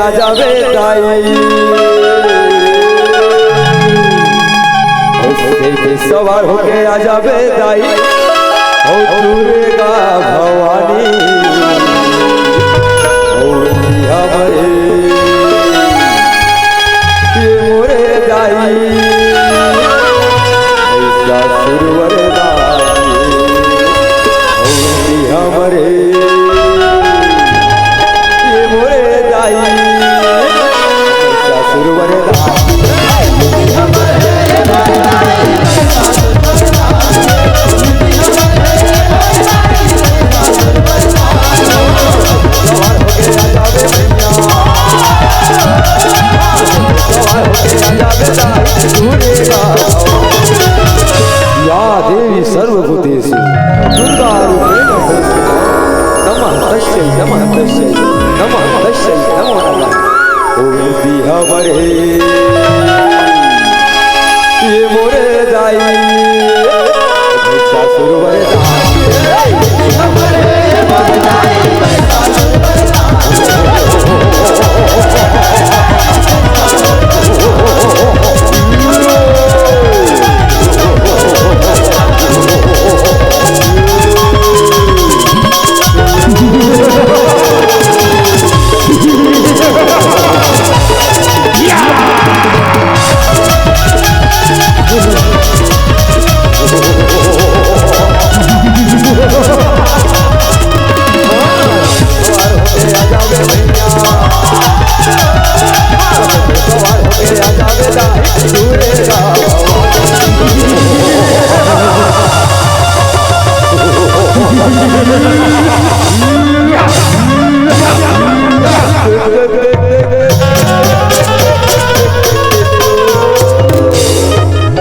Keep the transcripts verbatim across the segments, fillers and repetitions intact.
आ जाबे दाई, ओ शेर पे सवार होके आ जाबे दाई, ओ दुर्गा भवानी, ओ हमरे, ये मोरे दाई, ऐसा सुरवर दाई, ओ हमरे। ये मोरे दाई, ससुर वरदाई। या देवी सर्वभूतेषु दुर्गा रूपेण संस्थिता। नमः तस्यै, नमः तस्यै, नमः तस्यै, नमो नमः। ओम दिहा मरे, ये मोरे दाई, ससुर वरदाई।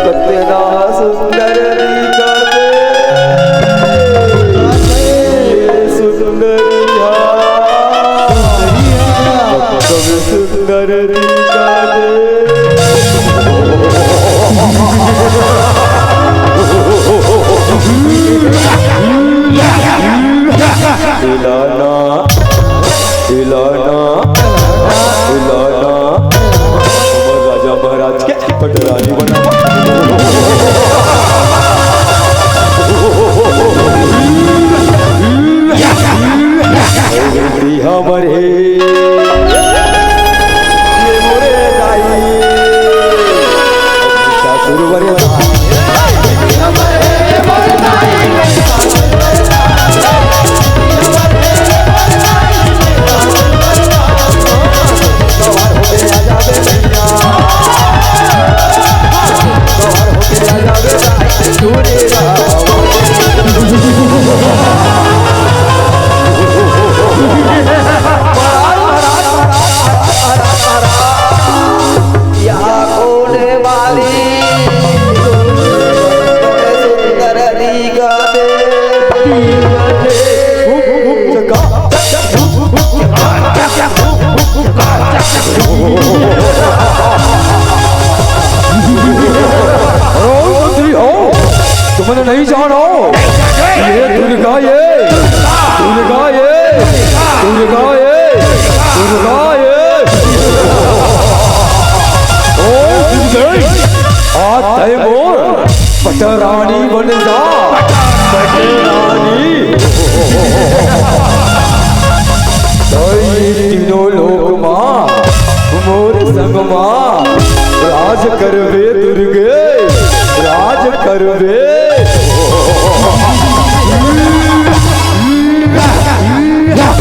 कतना सुंदर दिखत हे, सुंदरिया, कतना सुंदर दिखत हे। इलाना, इलाना, इलाना, हमर राजा महाराज के पटरानी बनावा। हमर हे, ये मोरे दाई, ससुर वरदाई। यहाँ कोने वाली सुंदर दिखा दे। अरे मंत्री हो, तुमने नहीं जानो, ये दुर्गा, ये दुर्गा, ये दुर्गा, ये दुर्गा, ये। ओ दुर्गे, आज तय मोर पटरानी बन जा, पटरानी। तय तीनों लोक मा मोर संग मा राज करबे दुर्गे, राज करबे।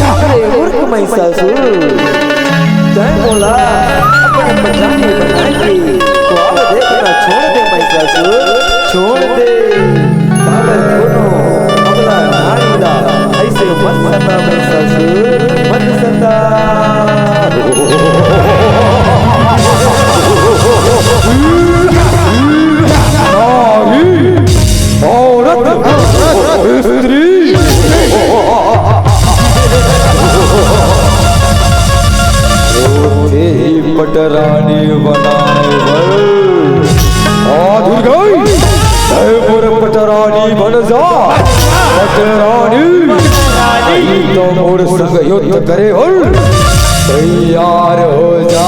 अरे मूर्ख महिषासुर, तैं मोला अपन पटरानी बनाए के ख्वाब देखना छोड़ दे महिषासुर, छोड़ दे। काबर कोनो अबला नारी ला अइसे मत सता महिषासुर, मत सता। नारी, औरत, स्त्री। तेही पटरानी बनाए बर। आ दुर्गे, तैं मोर पटरानी बन जा। पटरानी, नहीं तो मोर संग युद्ध करे होल। तैयार हो जा।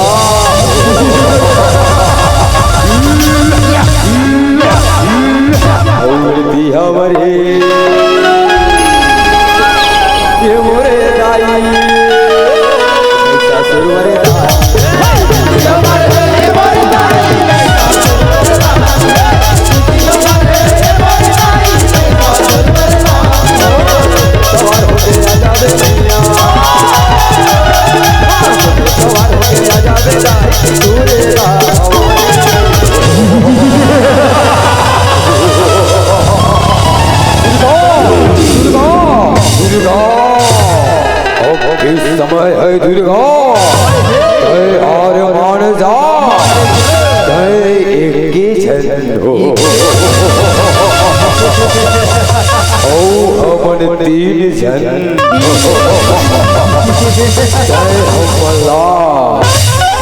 मूर्ति हमरे, ये मोरे दाई, ससुर मोरे दाई। दुर्गा, दुर्गा, अब के समय हे दुर्गा, तैं हार मान जा, तैं एके झन हो। अउ हमन तीन झन। तैं हमला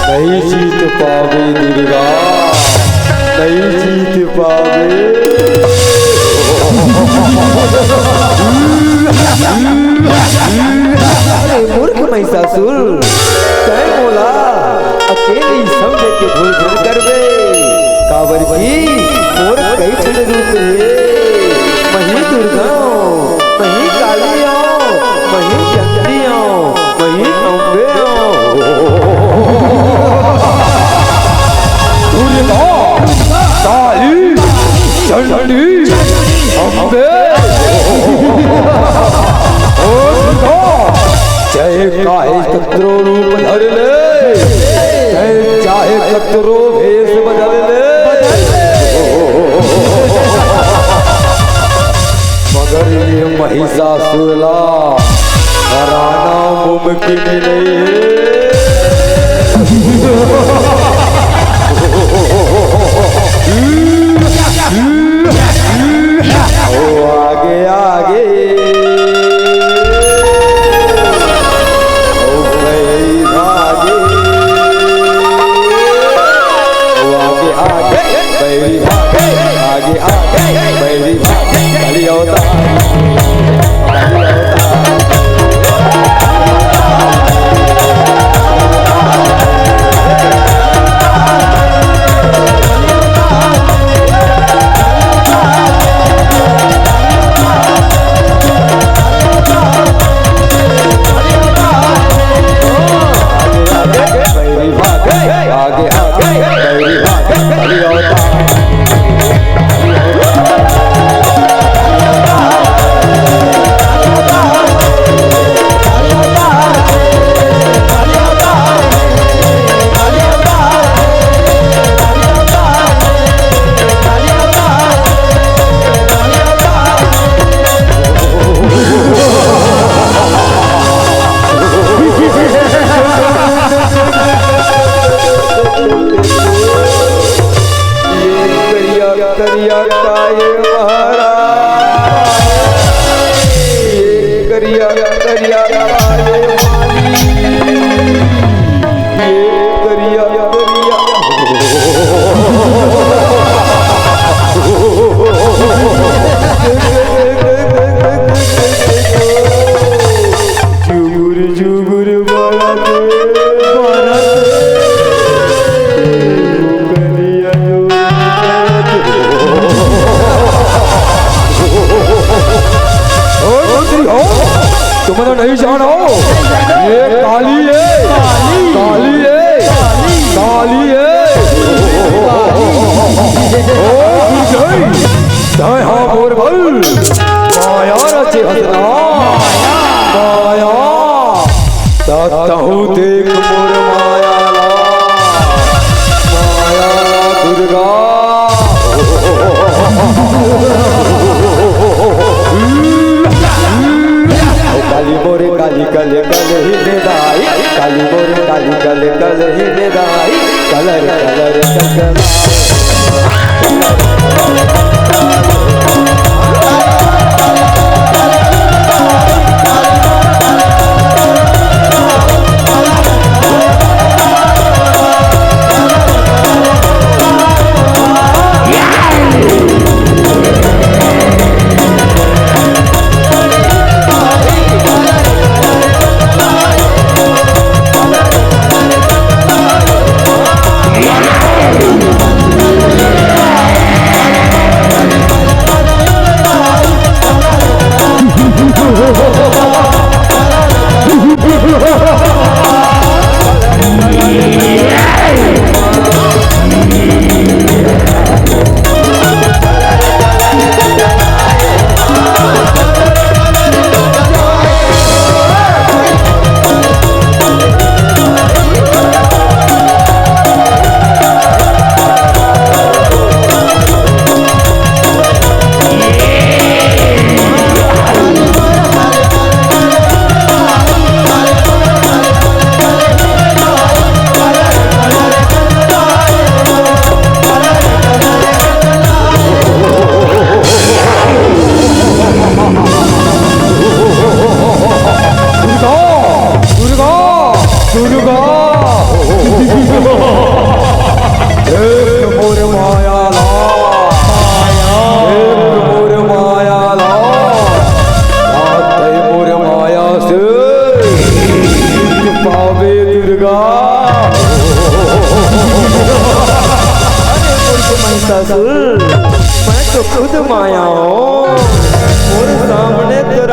नइ जीत पाबे दुर्गा, नइ जीत पाबे। अरे मूर्ख महिषासुर, तैं मोला अकेले समझ के भूल झन करबे, काबर कि मोर कई ठन रूप हे। मही दुर्गा अव, मही काली अव, मही शक्ति अव, मही अम्बे अव। दुर्गा, काली, चंडी, अम्बे। ओ दुर्गा, चाहे काहे कतरो रूप धर ले, चाहे, चाहे कतरो भेष बदल ले। मगर ये महिषासुर ला हराना मुमकिन नइ हे। ओ आगे, आगे। ओ गई भागे। ओ आगे, आगे, बैरी भागे। आगे, आगे, बैरी भागे। कली अवतार। ये करिया, करिया काये महाराज, ये करिया, करिया काये माली, ये करिया, करिया। जुगुर जुगुर बरत, बरत, कलिया जुगुर बरत। ओ मंत्री हो, तुमन नहीं जानो, ये काली हे, काली हे, काली हे। ओ दुर्जय, तैं हा मोर बर माया रचे हस ना, माया। त तहूँ देख मोर माया ला, माया ला दुर्गा। ओ काली मोरे काली, कल कल ही दे दाई, काली मोरे काली, कल कल ही दे दाई, कलर कलर कलर। देख मोर माया ला, देख मोर माया ला, आ तै मोर माया से जीत पाबे दुर्गा। अरे मूर्ख महिषासुर, मैं तो खुद माया हूँ। मोर सामने तोर